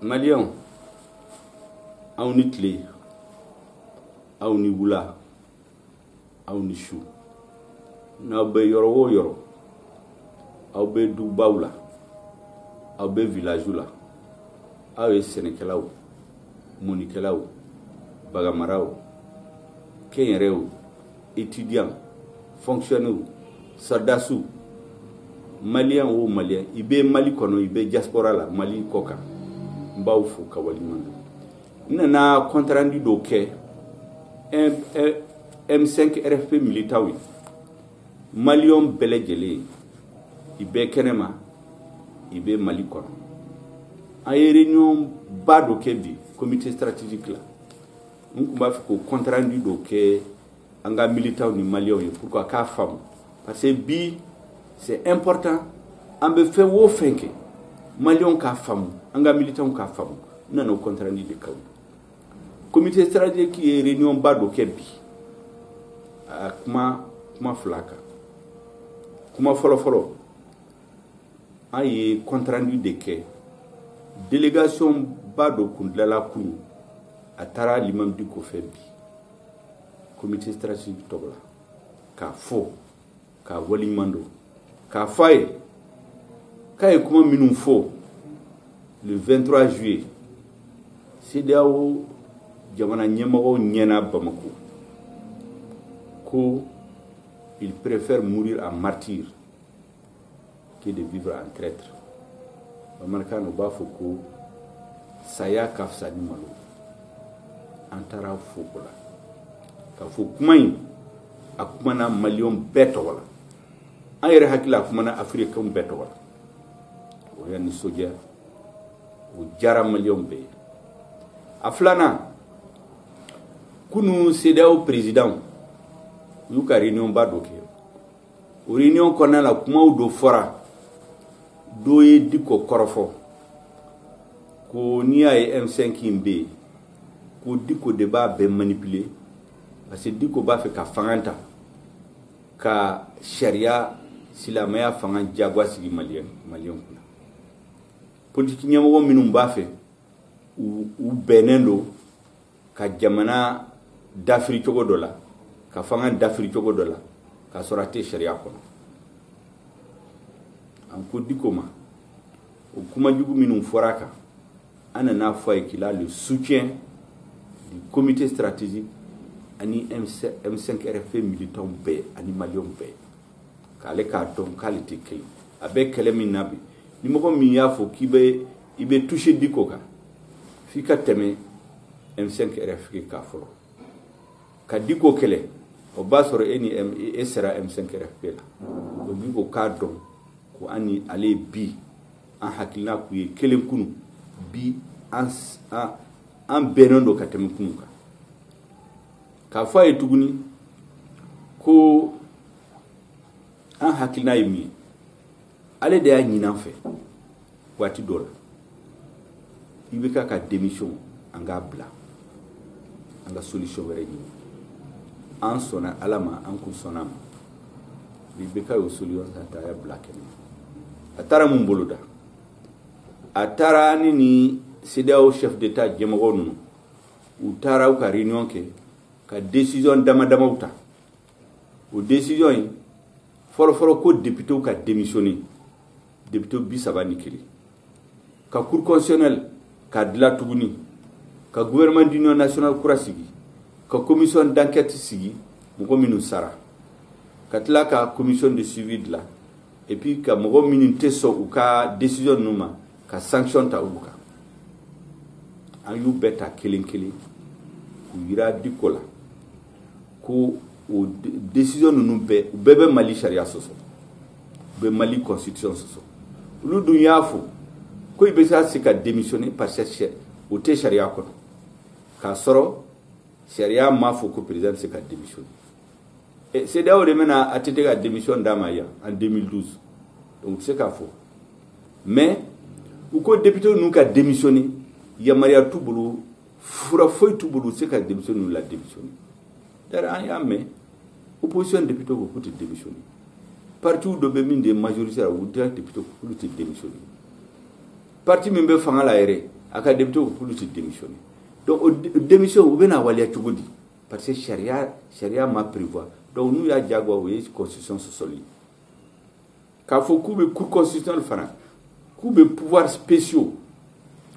Maliyɛnw, aw ni tile, aw ni wula, aw ni su. N'aw bɛ yɔrɔ o yɔrɔ, aw bɛ dubaw la, aw bɛ village la, aw ye sɛnɛkɛlaw, mɔnikɛlaw, baganmaraw, kɛnyɛrɛw, étudiants, fonctionnaires, sɔrɔdasiw, maliyɛn o maliyɛn, i bɛ Mali kɔnɔ, i bɛ diaspora la, Mali kɔ kan, n b'aw fo ka waleɲuman dɔn. N nana compte rendu dɔ kɛ M5 RFP militants ye, maliyɛn bɛɛ lajɛlen, i bɛ kɛnɛma, i bɛ Mali kɔnɔ. An ye réunion ba dɔ kɛ bi comité stratégique la. N tun b'a fɛ k'o compte rendu dɔ kɛ an ka militants ni maliyɛnw ye pour que a k'a faamu, parce que bi c'est important. An bɛ fɛn o fɛn kɛ, maliyɛnw k'a faamu, an ka militants k'a faamu. N nana o compte rendu de k'aw ye. Comité stratégique ye réunion ba dɔ kɛ bi, a kuma fila kan. Kuma fɔlɔ fɔlɔ, an ye compte rendu de kɛ délégation ba dɔ kun dilanla kunun, a taara l'imam Dicko fɛ bi comité stratégique tɔgɔ la, k'a fɔ k'a waleɲuman dɔn, k'a fɔ a ye k'a ye kuma minnu fɔ le 23 juillet CEDEAO jamana ɲɛmɔgɔw ɲɛna Bamako, ko il préfère mourir en martyr que de vivre en traître. Bamanankan na, u b'a fɔ ko saya ka fisa ni malo. An taara fo o la k'a fɔ kuma in, a kumana maliyɛnw bɛɛ tɔgɔ la, an yɛrɛ hakili, a kumana afirikɛnw bɛɛ tɔgɔ la. O y'a nisɔndiya, o diyara maliyɛnw bɛɛ ye. A filanan, kunun CEDEAO président u y'u ka réunion ba dɔ kɛ. O réunion kɔnɔna la, kumaw dɔ fɔra. Dɔ ye Dicko kɔrɔfɔ ko n'i y'a ye M5 in bɛ yen, ko Dicko de b'a bɛɛ manipuler, parce que Dicko b'a fɛ ka fanga ta ka sariya silamɛya fanga diyagoya sigi maliyɛn kunna. Politiki ɲɛmɔgɔ minnu b'a fɛ, u bɛnnen don ka jamana dafiri cogo dɔ la, ka fanga dafiri cogo dɔ la, k'a sɔrɔ a tɛ sariya kɔnɔ. An ko Dicko ma, o kuma jugu minnu fɔra a kan, an nana fɔ a ye qu'il a le soutien du comité stratégique ani M5 RFP militants bɛɛ ani maliyɛnw bɛɛ, k'ale k'a dɔn k'ale tɛ kelen. A bɛ kɛlɛ min na bi, ni mɔgɔ min y'a fɔ k'i bɛ i bɛ toucher Dicko kan, f'i ka tɛmɛ M5 RFP kan fɔlɔ ka Dicko kɛlɛ. O b'a sɔrɔ e ni e sera M5 RFP la. O Dicko k'a dɔn ko an ni ale bi, an hakilina k'u ye kelen kunu, bi an bɛnnen don ka tɛmɛ kunu kan. K'a fɔ a ye tuguni ko an hakilina ye min ye, ale de y'a ɲini an fɛ waati dɔ la, IBK ka démission, an k'a bila, an ka solution wɛrɛ ɲini. An sɔnna Ala ma, an kun sɔnna a ma. IBK y'o solution ta, a y'a bila kɛnɛ. A taara mun bolo da? A taara ni CEDEAO chef d'état ɲɛmɔgɔ ninnu, u taara u ka réunion kɛ ka décision dama damaw ta. O décision in fɔlɔfɔlɔ, ko député ka démissionner, député 31, ka cour constitutionnelle ka dilan tuguni, ka gouvernement d'union nationale kura sigi, ka commission d'enquête sigi mɔgɔ minnu sara, ka tila ka commission de suivi dilan, et puis ka mɔgɔ minnu tɛ sɔn u ka décision ninnu ma, ka sanction ta olu kan. An y'u bɛɛ ta kelen kelen k'u yira Dicko la ko o décision ninnu bɛɛ, u bɛɛ bɛ Mali sariya sɔsɔ, u bɛ Mali constitution sɔsɔ. Olu dun y'a fɔ ko i bɛ se ka démissionner parce que o tɛ sariya kɔnɔ, k'a sɔrɔ sariya m'a fɔ ko président bɛ se ka démissionner. CEDEAO de bɛna ATT ka démission d'a ma yan en 2012, donc u tɛ se k'a fɔ. Mais u ko député ninnu ka démissionner, yamaruya t'u bolo, fura foyi t'u bolo, u tɛ se ka démissionner ninnu la démissionner. D'ailleurs, an y'a mɛn opposition député ko k'u tɛ démissionner, parti dɔ bɛ min de majorité la, u tɛ député k'olu tɛ démissionner, parti min bɛ fanga la yɛrɛ. A ka député ko k'olu tɛ démissionner. Donc o démission, u bɛna waleya cogo di? Parce que sariya ma prévoir. Donc n'u y'a jagoya, o ye constitution sɔsɔli ye. K'a fɔ k'u bɛ cour constitutionnelle fana, k'u bɛ pouvoir spéciaux,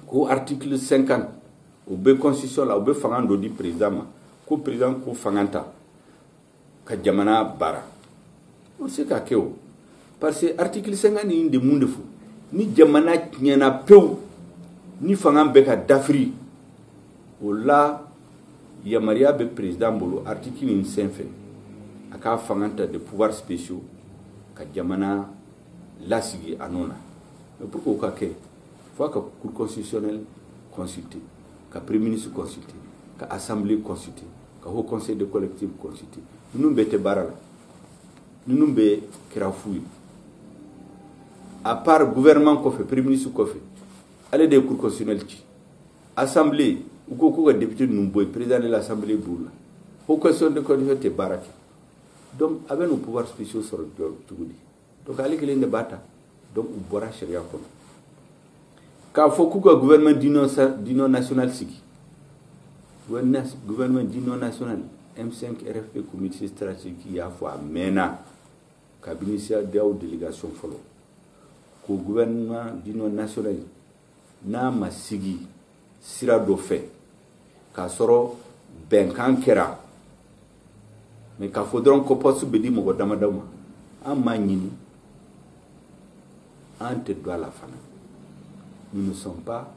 ko article 50, o bɛ constitution la, o bɛ fanga dɔ di président ma, ko président ko fanga ta ka jamana baara. O se ka kɛ o, parce que article 50 nin de, mun de fɔ? Ni jamana tiɲɛna pewu, ni fanga bɛ ka dafiri, o la yamaruya bɛ président bolo article nin senfɛ, a k'a fanga ta de pouvoirs spéciaux ka jamana lasigi a nɔ na. Mais pour que o ka kɛ, fo a ka cour constitutionnelle consulter, ka premier ministre consulter, ka assemblée consulter, ka haut conseil de collectif consulter. Ninnu bɛɛ tɛ baara la, ninnu bɛɛ kɛra fu ye. À part gouvernement kɔfɛ, premier ministre kɔfɛ, ale de ye cour constitutionnelle ci. Assemblée, u ko k'u ka député ninnu bɔ yen, président de l'assemblée b'u la. Haut conseil de collectif tɛ baara kɛ. Donc a bɛ n'o pouvoir spéciaux sɔrɔ cogo di? Donc ale kelen de b'a ta. Donc u bɔra sariya kɔnɔ. K'a fɔ k'u ka gouvernement d'union nationale sigi, gouvernement d'union nationale, M5 RFP comité stratégique y'a fɔ a mɛnna, kabini CEDEAO délégation fɔlɔ, ko gouvernement d'union nationale n'a ma sigi sira dɔ fɛ k'a sɔrɔ bɛnkan kɛra, mais k'a fɔ dɔrɔn ko poste bɛ di mɔgɔ damadɔ ma, an m'a ɲini, an tɛ don a la fana. Nous ne sommes pas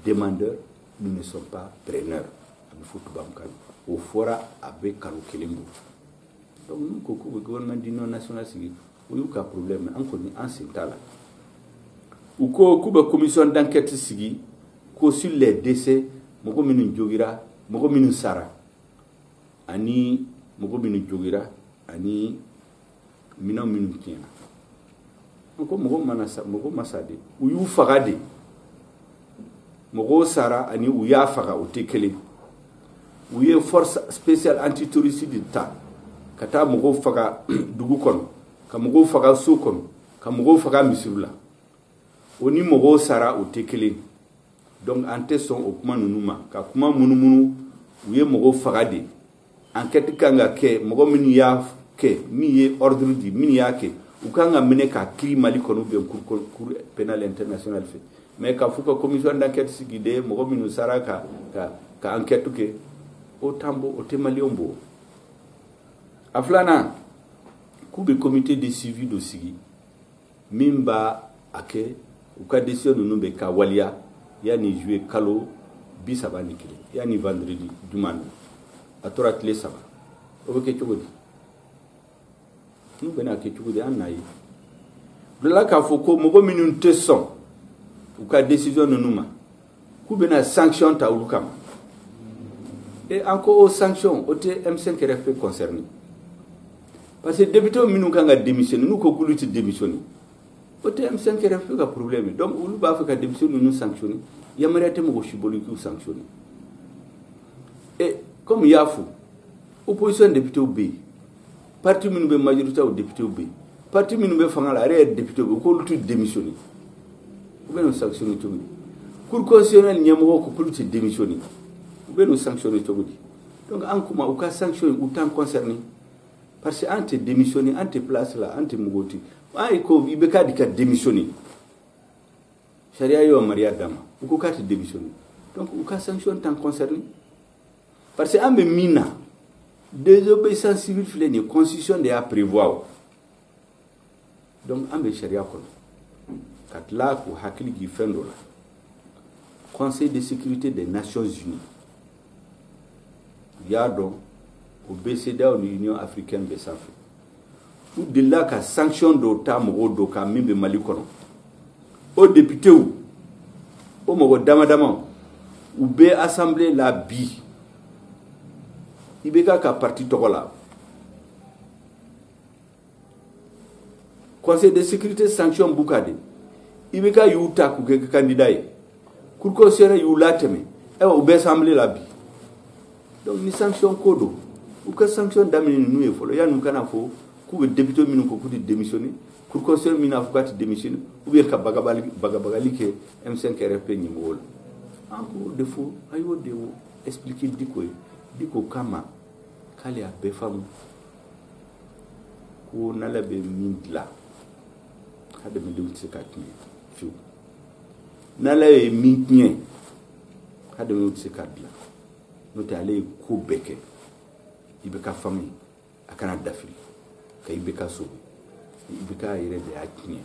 demandeurs, nous ne sommes pas preneurs. A bɛ fɔ tubabukan, o fɔra a bɛ kalo kelen bɔ. Donc n'u ko k'u bɛ gouvernement d'union nationale sigi, o y'u ka problème, an kɔni an sen t'a la. U ko k'u bɛ commission d'enquête sigi ko sur les décès, mɔgɔ minnu jogira, mɔgɔ minnu sara ani mɔgɔ minnu jogira ani minɛn minnu tiɲɛna. N ko mɔgɔ mana sa, mɔgɔ ma sa de, u y'u faga de. Mɔgɔw sara ani u y'a faga, o tɛ kelen. U ye force spéciale antiterroriste de ta ka taa mɔgɔw faga dugu kɔnɔ, ka mɔgɔw faga so kɔnɔ, ka mɔgɔw faga misiriw la. O ni mɔgɔw sara, o tɛ kelen. Donc an tɛ sɔn o kuma ninnu ma ka kuma munumunu. U ye mɔgɔw faga de, enquête kan ka kɛ. Mɔgɔ minnu y'a kɛ, min ye ordre di, min y'a kɛ, u kan ka minɛ k'a kiiri Mali kɔnɔ ou bien cour pénale internationale fɛ. Mais k'a fɔ ka commission d'enquête sigi de, mɔgɔ minnu sara, ka enquête kɛ, o t'an bɔ, o tɛ maliyɛnw bɔ. A filanan, k'u bɛ comité de suivi dɔ sigi min b'a a kɛ u ka décision ninnu bɛ ka waliya yanni juillet kalo 31, yanni vendredi juma. A tora tile 3, o bɛ kɛ cogo di? N'u bɛna kɛ cogo di, an n'a ye bila k'a fɔ ko mɔgɔ minnu tɛ sɔn u ka décision ninnu ma, k'u bɛna sanction ta olu kama. E an ko o sanction, o tɛ M5 RFP concerné, parce que député minnu kan ka démissionner, n'u ko k'olu tɛ démissionner, o tɛ M5 RFP ka problème ye. Donc olu b'a fɛ ka député ninnu sanctionner, yamaruya tɛ mɔgɔ si bolo k'u sanctionner. Et comme i y'a fɔ, opposition député bɛ yen, parti minnu bɛ majorité, o député bɛ yen, parti minnu bɛ fanga la, a yɛrɛ ye député bɛ yen, k'olu tɛ démissionner, u bɛ n'u sanctionner cogo di? Cour constitutionnelle ɲɛmɔgɔ ko k'olu tɛ démissionner, u bɛ n'u sanctionner cogo di? Donc an kuma, u ka sanction, u t'an concerné, parce que an tɛ démissionner, an tɛ place la, an tɛ mɔgɔw tɛ. An ye ko i bɛ k'a di ka démissionner, sariya y'o yamaruya d'a ma, u ko k'a tɛ démissionner. Donc u ka sanction t'an concerné, parce que an bɛ min na, désobéissance civile filɛ nin ye, constitution de y'a prévoir o. Donc an bɛ sariya kɔnɔ. Ka tila k'u hakili k'i fɛn dɔ la, Conseil de sécurité des Nations Unies, u y'a dɔn o bɛ CEDEAO ni Union africaine bɛ sanfɛ, u delila ka sanction dɔw ta mɔgɔw dɔ kan min bɛ Mali kɔnɔ. O députéw, o mɔgɔ dama dama, u bɛ assemblée la bi, IBK ka parti tɔgɔ la. Conseil de sécurité sanction b'u kan de, IBK y'u ta k'u kɛ candidat ye, cour constitutionnelle y'u latɛmɛ. Ayiwa, u bɛ assemblée la bi. Donc ni sanction ko don, u ka sanction daminɛ ninnu ye fɔlɔ, yanni u kana fɔ k'u bɛ député minnu ko k'u tɛ démissionner, cour constitutionnelle min n'a fɔ k'a tɛ démissionner, ou bien ka bagabagali kɛ M5 RFP ɲɛmɔgɔw la. An k'o de fɔ, an y'o de expliquer Diko ye. Diko kama k'ale y'a bɛɛ faamu ko n'Ala bɛ min dilan, hadamadenw tɛ se ka tiɲɛ fiyewu. N'Ala ye min tiɲɛ, hadamadenw tɛ se ka dilan. N'o tɛ, ale ye ko bɛɛ kɛ IBK fanga ye a kana dafiri ka IBK sauver. IBK yɛrɛ de y'a tiɲɛ.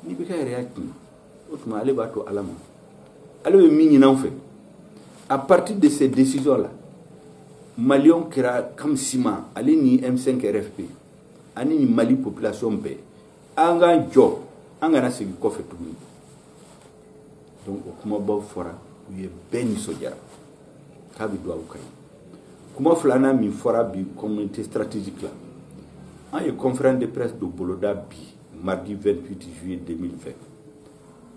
Ni IBK yɛrɛ y'a tiɲɛ, o tuma ale b'a to Ala ma. Ale bɛ min ɲini an fɛ, à partir de ces décisions là, Maliyɛnw kɛra comme ciment. Ale ni M5 RFP ani ni Mali population bɛɛ, an k'an jɔ, an kana segin kɔfɛ tuguni. Donc o kumabaw fɔra, u ye bɛɛ nisɔndiyara k'a bɛ dugawu ka ye. Kuma filanan min fɔra bi communauté stratégique la, an ye conférence de presse dɔ boloda bi, mardi 28 juillet 2020.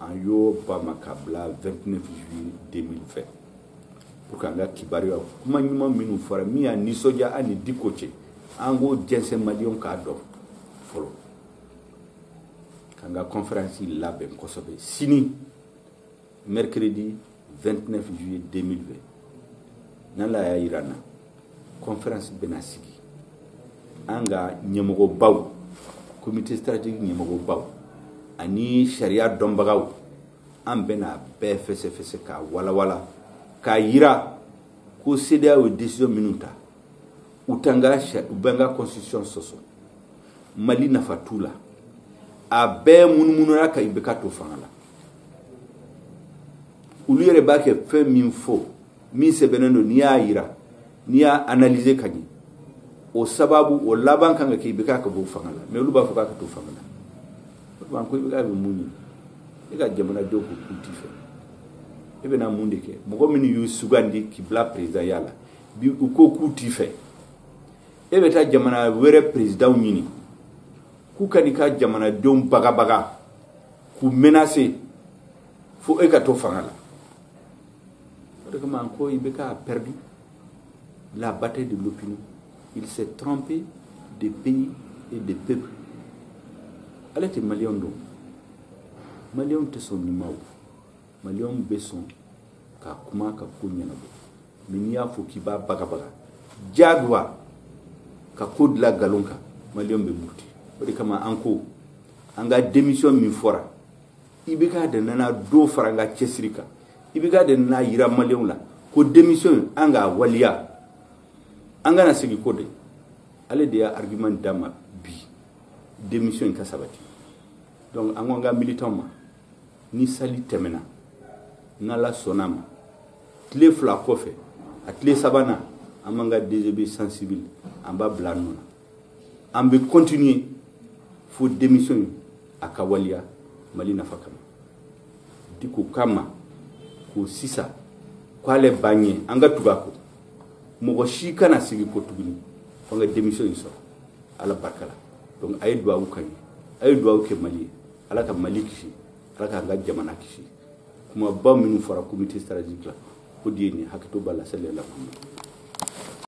An y'o ba ma ka bila 29 juillet 2020 pour que an ka kibaruya, kuma ɲuman minnu fɔra, min y'a nisɔndiya an ni Diko cɛ, an k'o jɛnsɛn Maliyɛnw k'a dɔn fɔlɔ, k'an ka conférence labɛn kosɛbɛ sini, mercredi 29 juillet 2020. N'Ala y'a yira n na, conférence bɛna sigi. An ka ɲɛmɔgɔbaw, comité stratégique ɲɛmɔgɔbaw ani sariya dɔnbagaw, an bɛna bɛɛ fɛsɛfɛsɛ k'a walawala k'a yira ko CEDEAO ye décision minnu ta, u t'an ka, u bɛ an ka constitution sɔsɔ, Mali nafa t'u la. A bɛɛ munumununa ka IBK to fanga la. Olu yɛrɛ b'a kɛ fɛn min fɔ, min sɛbɛnnen don, n'i y'a yira, n'i y'a analyser ka ɲɛ, o sababu o laban kan ka kɛ IBK ka bɔ fanga la. Mais olu b'a fɔ k'a ka to fanga la. O tuma ko IBK bɛ mun ɲini e ka jamanadenw ko k'u t'i fɛ? E bɛna mun de kɛ? Mɔgɔ minnu y'u sugandi k'i bila président ya la bi, u ko k'u t'i fɛ, e bɛ taa jamana wɛrɛ présidentw ɲini k'u ka n'i ka jamanadenw bagabaga, k'u menacer fo e ka to fanga la. O de kama ko IBK a perdu la bataille de l'opinion. Il s'est trompé de pays et de peuple. Ale tɛ Maliyɛnw dɔn. Maliyɛnw tɛ sɔn nin ma. O Maliyɛnw bɛ sɔn ka kuma ka ko ɲɛnabɔ, mais n'i y'a fɔ k'i b'a bagabaga diyagoya ka ko dilan nkalon kan, Maliyɛnw bɛ muruti. O de kama an ko an ka démission min fɔra, IBK de nana dɔ fara an ka cɛsiri kan. IBK de nana yira Maliyɛnw la ko démission, an k'a waliya, an kana segin ko de. Ale de y'a argument d'a ma bi démission in ka sabati. Donc an ko an ka militant ma, ni sali tɛmɛna, n'Ala sɔnna ma, tile 2 kɔfɛ, a tile sabanan, an b'an ka DGB sensible, an b'a bila a nɔ na. An bɛ continuer fo démission in a ka waliya Mali nafa kama. Diko kama ko sisan k'ale b'an ɲɛ, an ka tugu a kɔ, mɔgɔ si kana sigi ko tuguni fo an ka démission in sɔrɔ Ala barika la. Donc a ye duwawu ka ɲɛ, a ye duwawu kɛ Mali ye. Ala ka Mali kisi, Ala k'an ka jamana kisi. Kumaba minnu fɔra comité stratégique la, o de ye nin. Hakɛto b'a la. Sallallahu.